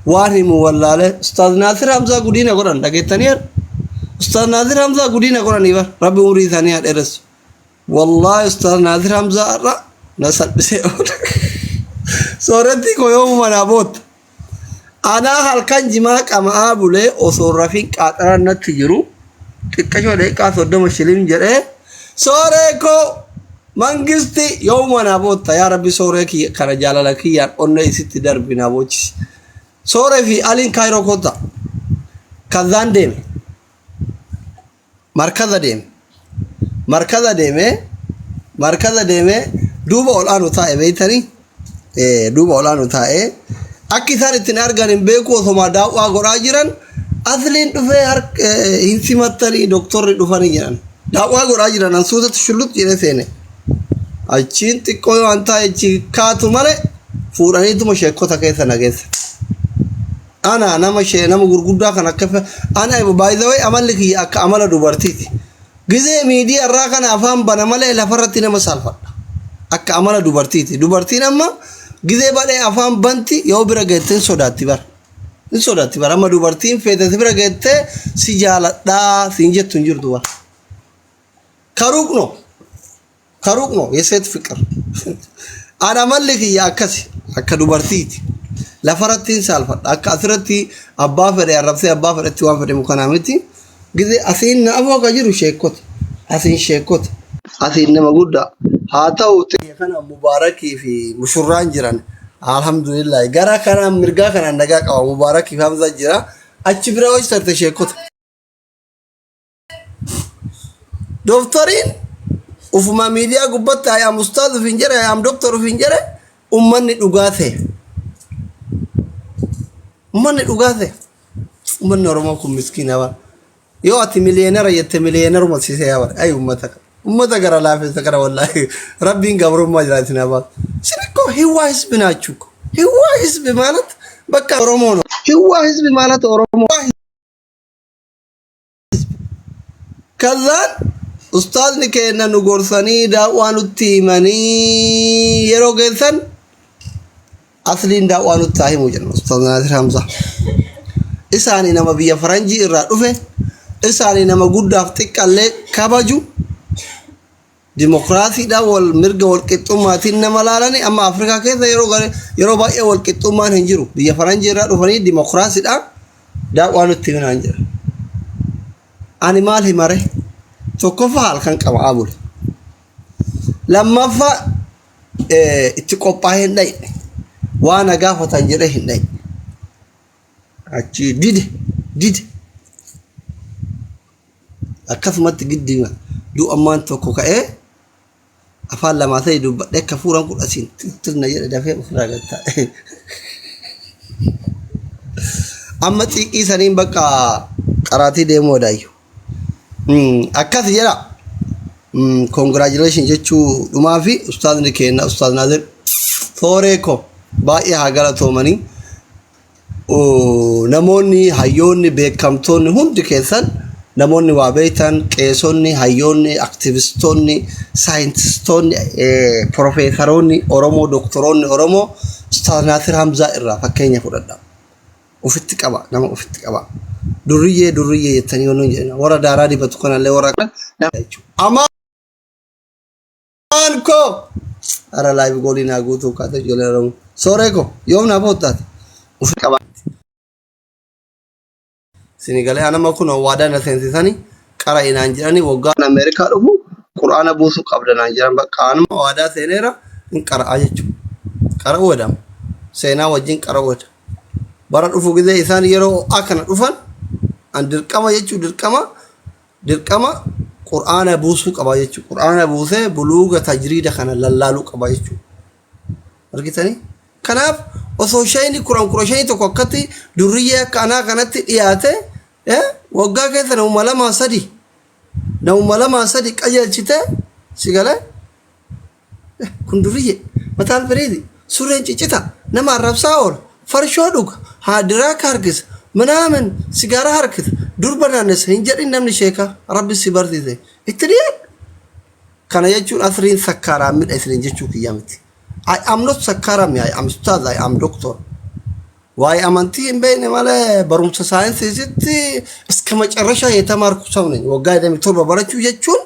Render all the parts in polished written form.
Waan himu wallaalee. Ustaaz Naasir Hamzaa gudiina godhan dhageettanii har. Ustaaz Naasir Hamzaa gudiina godhanii bar. Rabbi umurii isaanii haa dheeressu. Wallaahi, Ustaaz Naasir Hamzaa har'a na salphisee oola. Soorettii koo yoomuma naa bootta. Anaa halkan jimaa qama'aa bulee osoo rafiin qaaxaraan natti jiru, xiqqashoo daqiiqaa 30 shilim jedhee, sooree koo mangisti yoomuma naa bootta? Yaa Rabbi, sooree kiyya kana jaalala kiyyaan onnee isitti darbi, naa boochisi. Sooree fi Aliin Kaayiroo kootta. Kazaan deeme. Markaza deeme. Markaza deeme. Markaza deeme. Duuba ol aanu taa'e, beeytanii? Duuba ol aanu taa'e. Akki isaan ittiin argan hin beeku. Osoma daawwaa godhaa jiran asliin dhufee harka hin simattanii, doktorri dhufanii jedhan. Daawwaa godhaa jiran, an suutatti shullut jedhee seene. Achiin xiqqoo yoo an taa'e achi kaatu malee fuudhaniituma sheekota keessa na geesse. Ana nama shee nama gurguddaa kan akka ana, by the way, amalli kiyya akka amala dubartiiti. Gizee miidiyaa irraa kana afaan bana malee lafarratti nama saalfadha. Akka amala dubartiiti. Dubartiin amma gizee badhee afaan banti, yoo bira geette hin sodaatti bara. Hin sodaatti bara. Amma dubartiin feete si bira geettee si jaaladhaa siin jettu hin jirtu bara. ከሩቅ ነው፣ ከሩቅ ነው የሴት ፍቅር። Ana amalli kiyya akkasi, akka dubartiiti. Lafarratti hin saalfadha. Akka asirratti abbaa fedhe arrabsee abbaa fedhetti waan fedhe mukanaa miti. Gizee asiin na afoo ka jiru sheekota. Asiin sheekota. Asiin nama guddaa. Haa ta'u, kana Mubaarakii fi mushurraan jiran. Alhamdulillah. Gara kanaan mirgaa kanaan nagaa qaba. Mubaarakii fi Hamza jira. Achi bira hojii tarte sheekota. Dooktoriin ufuma miidiyaa gubbatti "I am ustaaz" ufin jedhe, "I am doctor" ufin jedhe. Ummanni dhugaa ta'e. Ummanni dhugaa ta'e. Ummanni Oromoo kun miskiina bara. Yoo ati miliyeenara jette, miliyeenaruma si se'aa bara. Ay, ummata kana. Ummata gara laafessa kana, wallaahi. Rabbiin gabrummaa jiraatin haa isin እኮ ህዋ ህዝብ ናችሁ እኮ። ህዋ ህዝብ ማለት በቃ ኦሮሞ ነው። ህዋ ህዝብ ማለት ኦሮሞ። ከዛን ustaazni keenya nu gorsanii, daawwaa nutti himanii, yeroo geessan asliin daawwaa nutti haa himu jenna. Ustaaz Naasir Hamza isaanii nama biyya faranjii irraa dhufe, isaanii nama guddaaf xiqqallee kabaju, dimokiraasiidhaan wal mirga wal qixxummaatiin nama laalani. Amma Afrikaa keessa yeroo yeroo baay'ee wal qixxummaan hin jiru. Biyya faranjii irraa dhufanii dimokiraasiidhaan daawwaa nutti himinaan jira. Ani maal himare? Tokkoffaa, halkan qaba abule. Lammaffaa, itti qophaa'ee hin dhayne. Waa na gaafatan jedhee hin dhayne. Achi dide dide. Akkasumatti giddima du'ammaan tokko ka'ee afaan lamaa ta'e dubbadhee akka fuuran kudhasiin tirna jedhe, dafee ofirraa gattaa. Amma xiiqii saniin bakka qaraatii deemuu odaayyu. Akkas jedha. Congratulation jechuu dhumaa fi ustaazni keenya Ustaaz Naazir Sooree ko baay'ee haa galatoomanii. Namoonni hayyoonni beekamtoonni hundi keessan, namoonni waa beektan, qeesonni, hayyoonni, aktivistoonni, saayintistoonni, profeesaroonni Oromoo, doktoroonni Oromoo, Ustaaz Naasir Hamzaa irraa fakkeenya fudhadha. Ofitti qaba, nama ofitti qaba. Durriyyee durriyyee jettanii yoo nuun jedhina, warra daaraa dibatu kanallee warra jechuudha. Amaan koo ara live goolii naa guutuu kaate, ijoollee Oromoo. Sooree koo, yoom naa boottaate? Ofitti qaba. Sinigalee anama kun waadaa na seensisanii qara inaan jedhanii, waggaan Ameerikaa dhufu quraana buusuu qabda naan jedhan. Bakka anuma waadaa seeneera, hin qara'aa jechuudha. Qara'uu jedhama. Seenaa wajjin qara'uu jedhama. Bara dhufu gizee isaan yeroo ho'aa kana dhufan, an dirqama jechuu, dirqama dirqama qur'aana buusuu qaba jechuudha. Qur'aana buusee buluuga tajriida kana lallaaluu qaba jechuudha. Argitanii? Kanaaf osoo shayni 10 15 tokko akkatti durriyyee akka anaa kanatti dhiyaate, waggaa keessa namuma lamaa sadi, namuma lamaa sadi qajeelchite si galee, kun durriyyee mataan firiiti, surreen ciccita, nama arrabsaa oola, farshoo dhuga, haa diraaka harkisa, ምናምን sigaaraa harkisa, durba naannessa hin jedhin. Namni sheeka Rabbi si barsiise itti dhiyaadhu. Kana jechuun asriin sakkaaraa midha isiniin jechuu kiyya miti. I am not sakkaarami, I am ustaz, I am doctor. Waa'ee amantii hin beekne malee barumsa saayinsiisitti iska macarrashaa የተማርኩ ሰው ነኝ። Waggaa 27 barachuu jechuun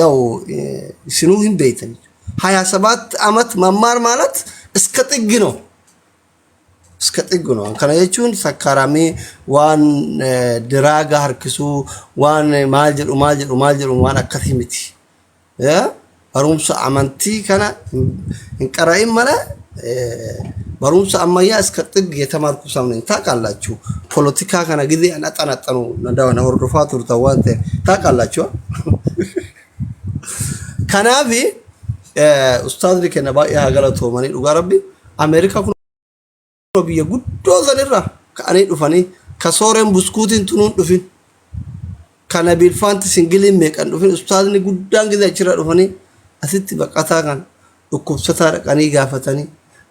ያው isinuu hin beektan. 27 ዓመት መማር ማለት እስከ ጥግ ነው። እስከ ጥግ ነው። Kana jechuun sakkaaramee waan diraaga harkisuu, waan maal jedhu maal jedhu maal jedhu, waan akkasii miti. Barumsa amantii kana hin qara'in malee barumsa ammayyaa እስከ ጥግ የተማርኩ ሰው ነኝ። ታውቃላችሁ፣ ፖለቲካ kana ጊዜ አጠናጠኑ na hordofaa turtan waan ta'eef ታውቃላችሁ። Kanaafi ustaazni keenya baay'ee haa galatoomanii. Dhugaa rabbi, Ameerikaa kun biyya guddoo sanirra ka'anii dhufanii, ka sooreen buskuutiin tunuun dhufin, ka nabiilfaanti singiliin meeqan dhufin, ustaazni guddaan gizee achirra dhufanii asitti baqataa kan dhukkubsataa dhaqanii gaafatanii,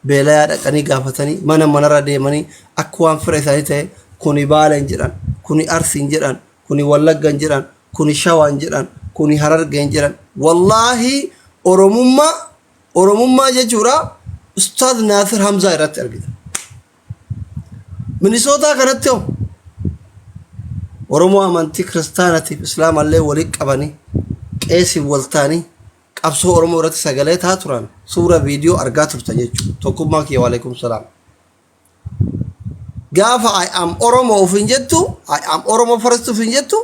beelayaa dhaqanii gaafatanii, mana manarra deemanii akka waan fira isaanii ta'e, kuni Baaleen jedhan, kuni Arsiin jedhan, kuni Wallaggan jedhan, kuni Shawaan jedhan, kuni Harargeen jedhan. Wallaahi, Oromummaa, Oromummaa jechuudha Ustaaz Naasir Hamzaa irratti argita. Minisootaa kanatti hoo Oromoo amantii kiristaanatiif Islaamallee waliin qabanii, qeesiin wal ta'anii qabsoo Oromoo irratti sagalee taa turan, suura viidiyoo argaa turtan jechuudha. Tokkummaa kiyya, waalaikum salaam. Gaafa "I am Oromo" ofiin jettu, "I am Oromo first" ofiin jettu,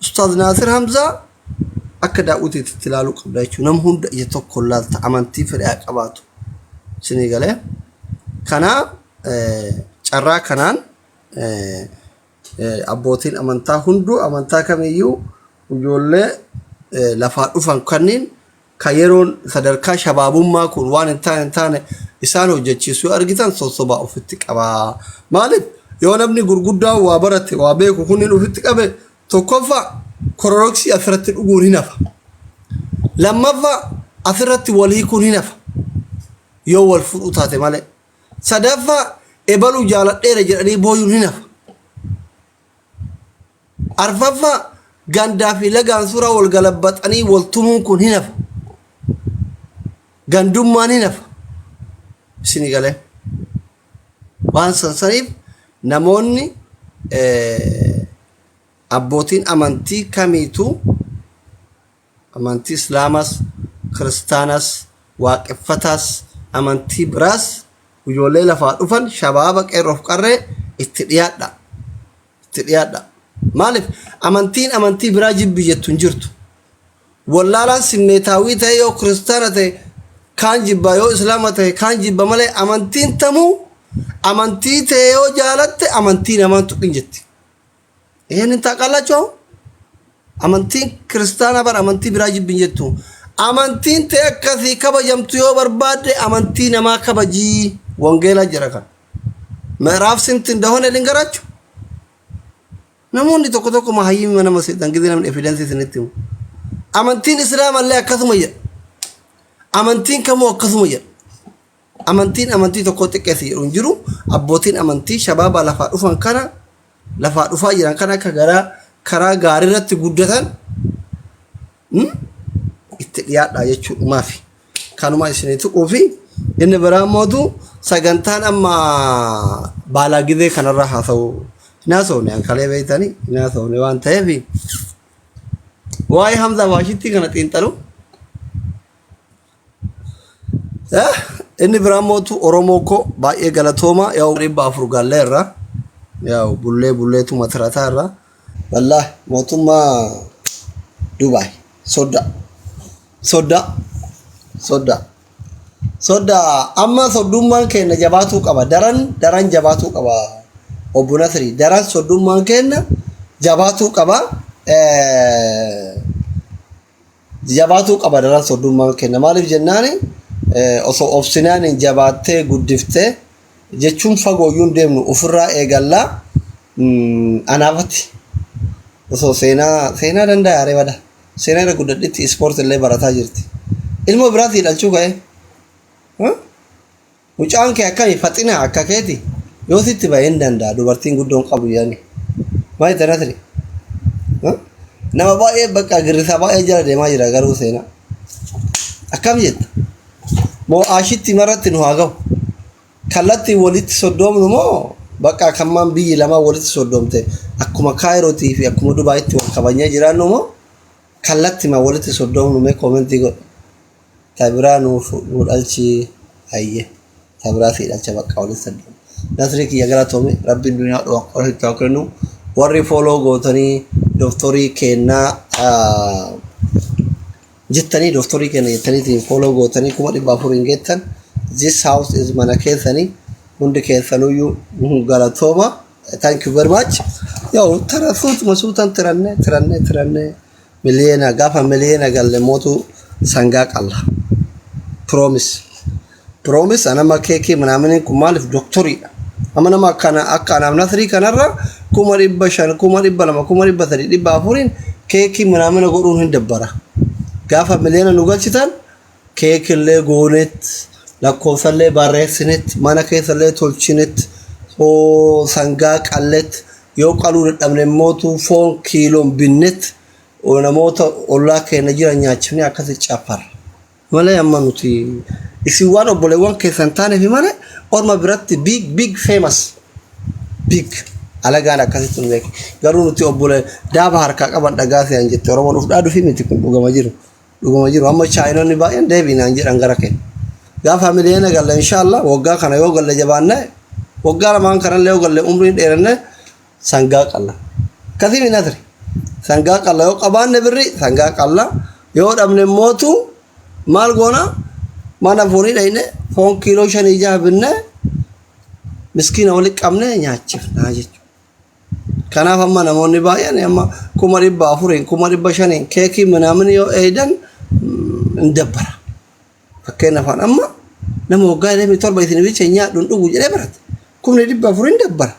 Ustaaz Naasir Hamzaa akka daawwitiitti ilaaluu qabda jechuudha. Nama hunda ija tokko laalta, amantii fedhe haa qabaatu. Isinii galee? Kanaaf carraa kanaan abbootiin amantaa hunduu, amantaa kamiyyuu, ijoollee lafaa dhufan kanneen kan yeroon sadarkaa shabaabummaa kun waan hin taane isaan hojjechiisu yoo argitan, sossobaa ofitti qabaa. Maaliif? Yoo namni gurguddaan waa barate, waa beeku kunniin ofitti qabe, tokkoffaa kororoksii asirratti dhuguun hin hafa. Lammaffaa asirratti wal hiikuun hin hafa. Yoo wal fuudhuu taate malee. Sadaffaa ebaluu jaaladheera jedhanii booyuun hin hafa. Arfaffaa gandaa fi lagaan suuraa wal galabbaxanii wal tumuun kun hin hafa. Gandummaan hin hafa. Isinii galee. Waan sansaniif namoonni abbootiin amantii kamiituu, amantii Islaamas, Kiristaanas, Waaqeffataas, amantii biraas, ijoollee lafaa dhufan, shabaaba qeerroof qarree itti dhiyaadha. Itti dhiyaadha. Maaliif? Amantiin amantii biraa jibbi jettu hin jirtu. Wallaalaan simmeetaawii ta'e yoo kiristaana ta'e kaan jibba, yoo Islaama ta'e kaan jibba malee, amantiin tamuu amantii ta'e yoo jaalatte amantii namaan tuqin jetti. ይሄንን ታውቃላችሁ? አሁን amantiin kiristaanaa bar amantii biraa jibbin jettu. Amantiin ta'e akkasii kabajamtu yoo barbaadde, amantii namaa kabajii, wangeelaa jira kan. ምዕራፍ ስንት እንደሆነ ልንገራችሁ። Namoonni tokko tokko mahayyima nama seetan gizee namni evidence isinitti himu. Amantiin Islaamallee akkasuma jedha. Amantiin kamuu akkasuma jedha. Amantiin amantii tokko xiqqeessi jedhu hin jiru. Abbootiin amantii shabaaba lafaa dhufan kana, lafaa dhufaa jiran kana, akka garaa karaa gaarii irratti guddatan itti dhiyaadhaa jechuudhumaafi. Kanuma isinii tuquu fi inni biraa mootu sagantaan amma baalaa gizee kanarra haasa'u hin haasofne, ankalee beektanii hin haasofne waan ta'eef, waa'ee Hamzaa Waashittii kana xiinxalu. Inni biraa mootu, Oromoo koo, baay'ee galatooma. Yaa'u 400 galleerra, yaa'u bullee bulleetu matirataa irra. Wallaahi, mootummaa Dubaay sodda sodda sodda sodda. Amma soddummaan keenya jabaatuu qaba, daran daran jabaatuu qaba. Obbo Nasri, daran soddummaan keenya jabaatuu qaba, jabaatuu qaba daran soddummaan keenya. Maaliif jennaani, osoo obsinaan jabaattee guddiftee jechuun fagooyyuu hin deemnu, ofirraa eegallaa. Anaafatti osoo seenaa seenaa danda'a reebada seenaa irra guddadhitti ispoortii illee barataa jirti. Ilmoo biraatii dhalchuu ka'e mucaan kee akkami faxina akka keeti yoo sitti ba'e hin danda'a. Dubartiin guddoon qabu yaani maal itti nasri nama baay'ee bakka girrisaa baay'ee jala deemaa jira. Garuu seenaa akkam jetta? Moo ashitti maratti nu haa ga'u. Kallattiin walitti soddoomnu moo bakka akkammaan biyyi lamaa walitti soddoomte akkuma Kaayirootii fi akkuma Dubaayitti wal kabajnee jiraannu moo kallattima walitti soddoomnu? Mee comment godhu. Tabiraa nuuf nu dhalchi, hayye, tabiraa si dhalcha, bakka walitti soddoomnu. Nasrii kiyya, galatoomi. Rabbiin duniyaa dhuwa itti haa kennu. Warri follow gootanii doktorii kennaa jettanii, doktorii kenna jettaniitiin follow gootanii 400,000 hin geettan. This house is mana keessanii, hundi keessanuyyuu galatooma. Thank you very much. Yoo tara suutuma suutan tiranne tiranne tiranne miliyeena, gaafa miliyeena galle mootu sangaa qalla. Promise, promise. Anama keekii ምናምን kun maaliif doktoriidha. Amma nama akkana akka anaaf Nasrii kanarra 500,000, 200,000, 300,000, 400n keekii ምናምን godhuun hin dabbara. Gaafa miliyeena nu galchitan keekillee goonet, lakkoofsallee barreessinet, mana keessallee tolchinet, sangaa qallet, yoo qaluu dadhabne mootu foon kiiloon binnet, namoota ollaa keenya jiran nyaachifne akkasi cafarra. Malee amma nuti isin waan obboleewwan keessan taaneef malee orma biratti big big famous big alagaan akkasitti nu beeku. Garuu nuti obbole daaba harkaa qaban dhagaa se'an jette Oromoon. Uf dhaaduufi miti, kun dhugama jiru. Dhugama jiru. Amma Chaayinoonni baay'een deebiinaan jedhan gara keenya. Gaafa miliyoona galle, inshallah, waggaa kana yoo galle, jabaanne, waggaa lamaan kanallee yoo galle, umriin dheeranne, sangaa qalla. Akkasii minatri. Sangaa qalla yoo qabaanne, birri sangaa qalla, yoo dhabne mootu maal goona? Mana foonii dhayne, foon kiiloo 5 6 binne, miskiina walitti qabne nyaachifnaa jechuudha. Kanaaf amma namoonni baay'een amma 400,000n, 500,000n keekii ምናምን yoo eeydan hin dabbara. Fakkeenyaaf amma nama waggaa 27 isin bicha nyaadhu hin dhugu jedhee barate. 400,000 hin dabbara.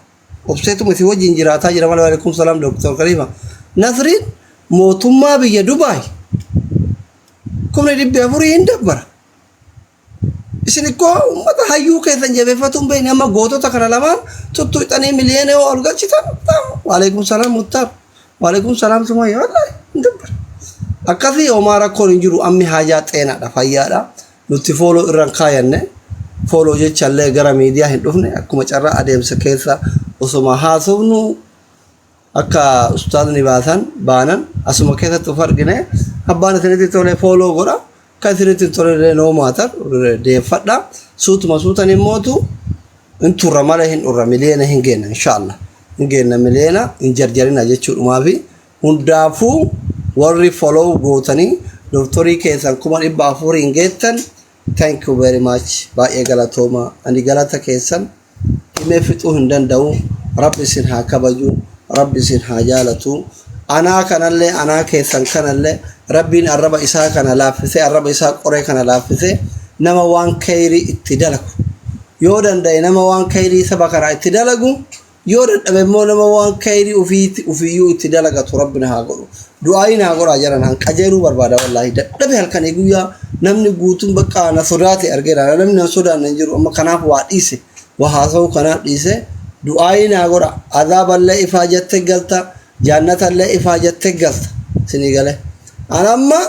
Obseetuma isin wajjin jiraataa jira malee. Waalaikum salaam, Dooktor Kaliifa. Nasriin mootummaa biyya Dubaay 400,000 hin dabbara. Isin ikkoo uummata hayyuu keessan jabeeffatu hin beekne. Amma gootota kana lamaan tuttuqxanii miliyoona yoo ol galchitan, waalaikum salaam Muttaar, waalaikum salaam Sumayya, wallaahi hin dabbara. Akkasii homaa rakkoon hin jiru. Ammi haajaa xeenaadha, fayyaadha. Nuti follow irraan kaayanne, follow jechallee gara miidiyaa hin dhufne. Akkuma carraa adeemsa keessa osoma haasofnu akka ustaazni baasan baanan asuma keessatti of argine. Abbaan isinitti tole follow godha, akka isinitti tole no matter, deeffadha. Suutuma suutan immootu hin turra malee hin dhurra, miliyoona hin geenna, inshallah hin geenna miliyoona, hin jarjarina jechuudhumaafi. Hundaafuu warri follow gootanii doktorii keessan 400,000 hin geettan, thank you very much, baay'ee galatooma. Ani galata keessan himee fixuu hin danda'u. Rabbi isin haa kabaju, Rabbi isin haa jaalatu. Anaa kanallee, anaa keessan kanallee Rabbiin arraba isaa kana laaffisee, arraba isaa qoree kana laaffisee, nama waan kayrii itti dalagu yoo danda'e, nama waan kayrii saba kanaa itti dalagu yoo dadhabe immoo nama waan kayrii ufiitti ufiyyuu itti dalagatu Rabbi na haa godhu. Du'aayi naa godhaa jiran. Han qajeeluu barbaada, wallaahi dadhabe. Halkanii guyyaa namni guutuun bakka na sodaate argeera. Namni na sodaanne hin jiru amma. Kanaaf waa dhiise, waa haasa'uu kanaaf dhiise. Du'aayi naa godha. Azaaballee ifaa jette galta, jaannatallee ifaa jette galta. Sinii galee an amma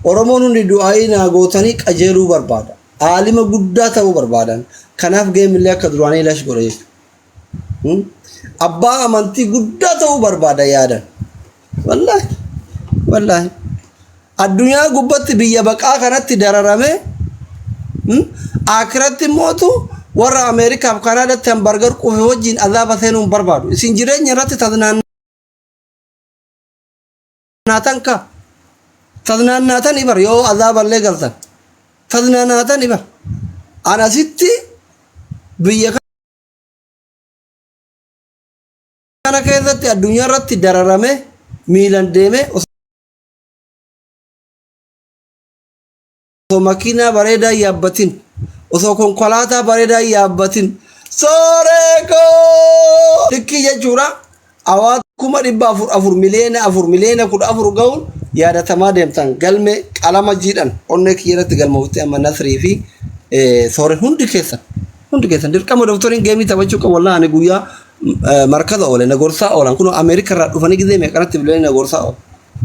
Oromoon hundi du'aayii naa gootanii qajeeluu barbaada, aalima guddaa ta'uu barbaadan. Kanaaf geemillee akka duraanii lash godha jechuudha. Abbaa amantii guddaa ta'uu barbaada yaadan. Wallaahi. Wallaahi. Addunyaa gubbatti biyya baqaa kanatti dararame, akiratti mootu warra Ameerikaaf Kanaadaatti hamburger quufe wajjin azaaba seenuu hin barbaadu. Isin jireenya irratti taznaannaatan ka. Taznaannaatan ibar yoo azaaballee galtan. Taznaannaatan ibar. An asitti biyya kana keessatti addunyaa irratti dararame, miilan deeme, osoo makiinaa bareedaa yaabbatin, osoo konkolaataa bareedaa yaabbatin, sooreekoo likkii jechuudha. Awaa 400,000 afur miliyoona 4 miliyoona 14 ga'uun yaadatamaa deemtan. Galme qalama jiidhan onnee kiyya irratti galmooftee amma Nasrii fi Soore, hundi keessan, hundi keessan dirqama doktoriin game taphachuu qabu. Wallaahi ani guyyaa markaza oole na gorsaa oolan. Kun Ameerika irraa dhufanii gizee meeqanatti bilbilee na gorsaa oolan.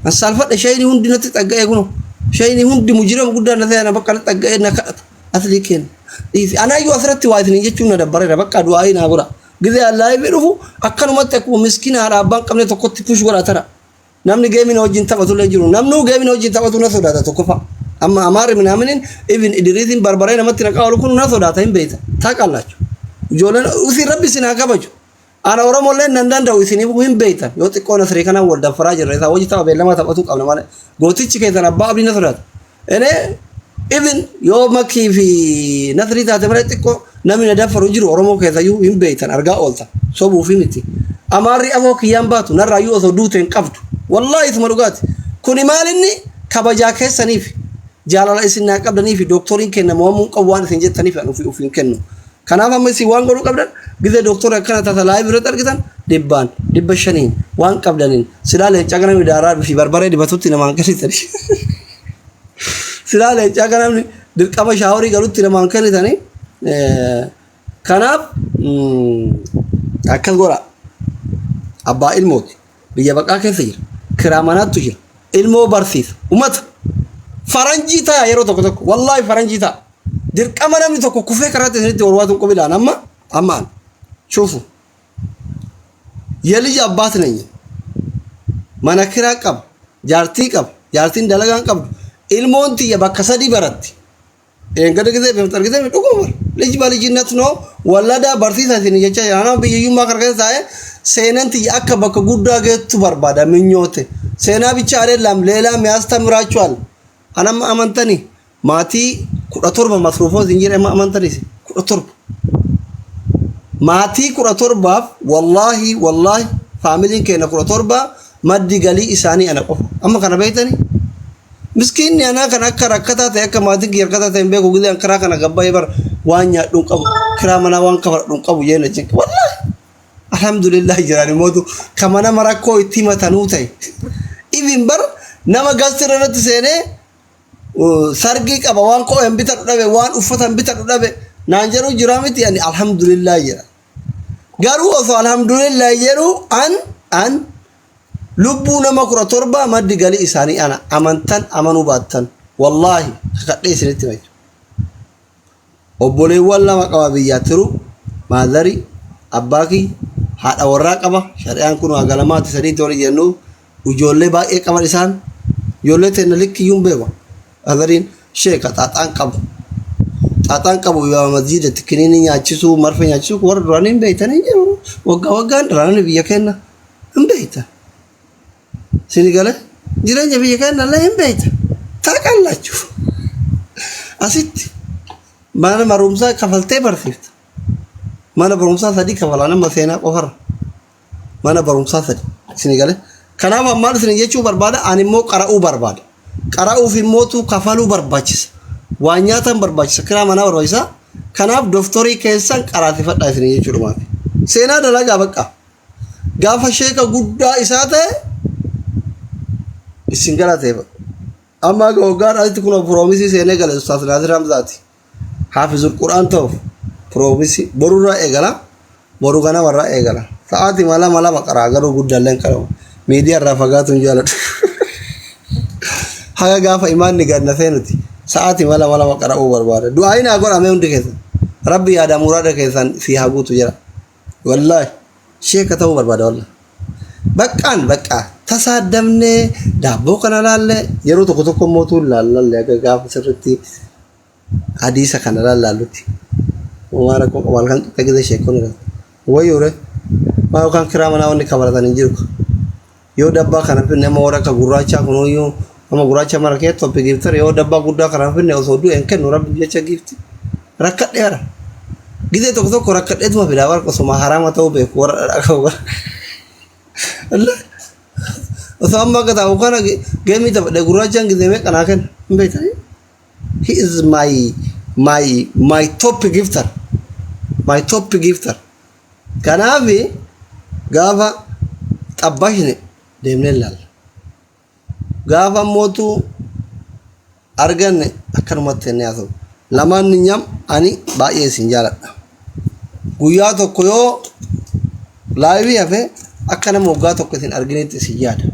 An saalfadhe. Shayni hundi natti xagga'ee, kuno shayni hundi mujirama guddaa na ta'e, na bakka natti xagga'ee na kadhata. Aslii kenna. Dhiisi. Anaayyuu asirratti waa isin jechuun na dabbareera. Bakka du'aayii naa godha. Gizee live dhufu akkanumatti akkuma miskiina haadha abbaan qabne tokkotti push godha tara. Namni game na wajjin taphatu illee jiru. Namnuu game na wajjin taphatu na sodaata tokkoffaa. Amma Amaarri minaaminin even Idriisiin barbaree namatti naqaa oolu kun na sodaata hin beekta. Taaqallaachu. Ijoolleen isin rabbi isin haa kabaju. Ana Oromollee nan danda'u isiniif hin beektan. Yoo xiqqoo Nasrii kanaan wal danfaraa jirra. Isaa wajji tapha beellamaa taphatuu qabna malee. Gootichi keessan abbaa abdii na sodaata. Ene even yoo Makii fi Nasrii taate malee xiqqoo namni na danfaru hin jiru Oromoo keessayyuu hin beektan argaa ooltan. Sobuu fi miti. Amaarri afoo kiyyaan baatu narraayyuu osoo duute hin qabdu. Wallaahi isuma dhugaati. Kuni maal inni kabajaa keessaniif jaalala isin naa qabdanii fi dooktoriin kenna mo'amuu qabu waan isin jettaniif an ofii ofiin kennu. Kanaaf amma isin waan godhuu qabdan gizee dooktora akkana tasa live irratti argitan dhibbaan 500n waan qabdaniin silaa leencaa kana midaaraa fi barbaree dibatutti namaan kennitanii. Silaa leencaa kana dirqama shower galutti namaan kennitanii. Kanaaf akkas godha. Abbaa ilmooti. Biyya baqaa keessa jira. Kiraa manaattu jira. Ilmoo barsiisa. Uummata. Faranjii ta'a yeroo tokko tokko. Wallaahi faranjii ta'a. Dirqama namni tokko kufee karaatti isinitti warwaatu hin qabilaan amma ammaan shuufu. የልጅ አባት ነኝ. Mana kiraa qaba. Jaartii qaba. Jaartiin dalagaa hin qabdu. Ilmoon tiyya bakka sadii baratti. Eengada gisee beektu argitee dhuguma bara. ልጅ በልጅነት ነው ወለዳ barsiisa isin jecha jira. Nama biyyummaa kana keessa taa'ee seenan tiyya akka bakka guddaa geettu barbaada minyoote. Seenaa ብቻ አይደለም ሌላም ያስተምራችኋል. Anamma amantanii maatii 17 masruufoo isin jedhe amma amantanii 17. Maatii 17f wallaahi wallaahi faamiliin keenya 17 maddi galii isaanii ana qofa. Amma kana beektanii? Miskiinni anaa kan akka rakkataa ta'e akka maatiin kiyya rakkataa ta'e hin beeku gizee karaa kana gabbaa'ee bara waan nyaadhu hin qabu kiraa manaa waan kafadhu hin qabu jeen achi wallaahi alhamdulillah jiraan immoo kama nama rakkoo itti himatanuu ta'e. Even bar nama gasti irratti seenee sargii qaba waan ko'ee hin bitadhu dhabe waan uffata hin bitadhu dhabe naan jedhu jira miti ani alhamdulillah jedha. Garuu osoo alhamdulillah jedhu an lubbuu nama 17 maddi galii isaanii ana amantan amanuu baattan wallaahi kakadhee isinitti hima. Obboleewwan lama qaba biyyaa tiru maazarii abbaa kiyya haadha warraa qaba shari'aan kun waa galamaatti sadiitti wali jennu ijoollee baay'ee qaban isaan ijoollee teenna likkiyyuu hin beeku. Azariin sheeka xaaxaan qabu. Xaaxaan qabu yoo masjiidatti kiniini nyaachisuu marfa nyaachisuu warra duraanii hin beektan hin jiru. Waggaa waggaan duraanii biyya keenya hin beektan. Sini gale jireenya biyya keenya illee hin beektan. Taaqallachuu. Asitti mana barumsaa kafaltee barsiifta. Mana barumsaa sadii kafalaa nama seenaa qofarra. Mana barumsaa sadi. Sini gale. Kanaaf ammaan isin jechuu barbaada ani immoo qara'uu barbaada. Qara'uuf immootu kafaluu barbaachisa. Waan nyaatan barbaachisa. Kiraa manaa barbaachisa. Kanaaf dooktorii keessan qaraasifadhaa isin jechuudhumaaf. Seenaa dalagaa bakka. Gaafa sheeka guddaa isaa ta'e isin galateeffa. Amma waggaan asitti kun promise seenee gale Ustaas Naasir Hamzaati. Haafizul Qur'aan ta'uuf promise borurraa eegala. Boru ganamarraa eegala. Sa'aatii lama lama qaraa garuu guddaallee hin qaramu. Miidiyaa irraa fagaatu hin jaaladhu. Haga gaafa imaanni ganna seenuti. Sa'aatii lama lama qara'uu barbaada. Du'aayi naa godhame hundi keessan. Rabbi yaada muraada keessan si haa guutu jira. Wallaahi sheeka ta'uu barbaada wallaahi. Baqqaan baqqaa tasaaddamnee daabboo kana laallee yeroo tokko tokko mootuu laallallee akka gaafa sirriitti hadiisa kana laallutti. Waan rakkoo qabu halkan xiqqaa gisee sheekonni irratti. Wayyuure maa yookaan kiraa manaa wanni kafaratan hin jiru. Yoo dabbaa kana finne amma warra akka gurraachaa kunuyyuu amma gurraacha mara kee top gifter yoo dabbaa guddaa kana finne osoo du'e hin kennu rabbi jecha giifti. Rakkadheera. Gisee tokko tokko rakkadheetuma fidaa warra osuma haraama ta'uu beeku warra dhadhaa qabu. Osoo amma akka taa'u kana game taphadhe gurraachaan gisee meeqa naa kenna hin beektanii? He is my top gifter. My top gifter. Kanaaf gaafa xabbashne deemnee ilaalla. Gaafa mootu arganne akkanumatti jennee haasa'u. Lamaan nyam ani baay'ee isin jaaladha. Guyyaa tokko yoo live hafe akka nama waggaa tokko isin arginetti isin yaada.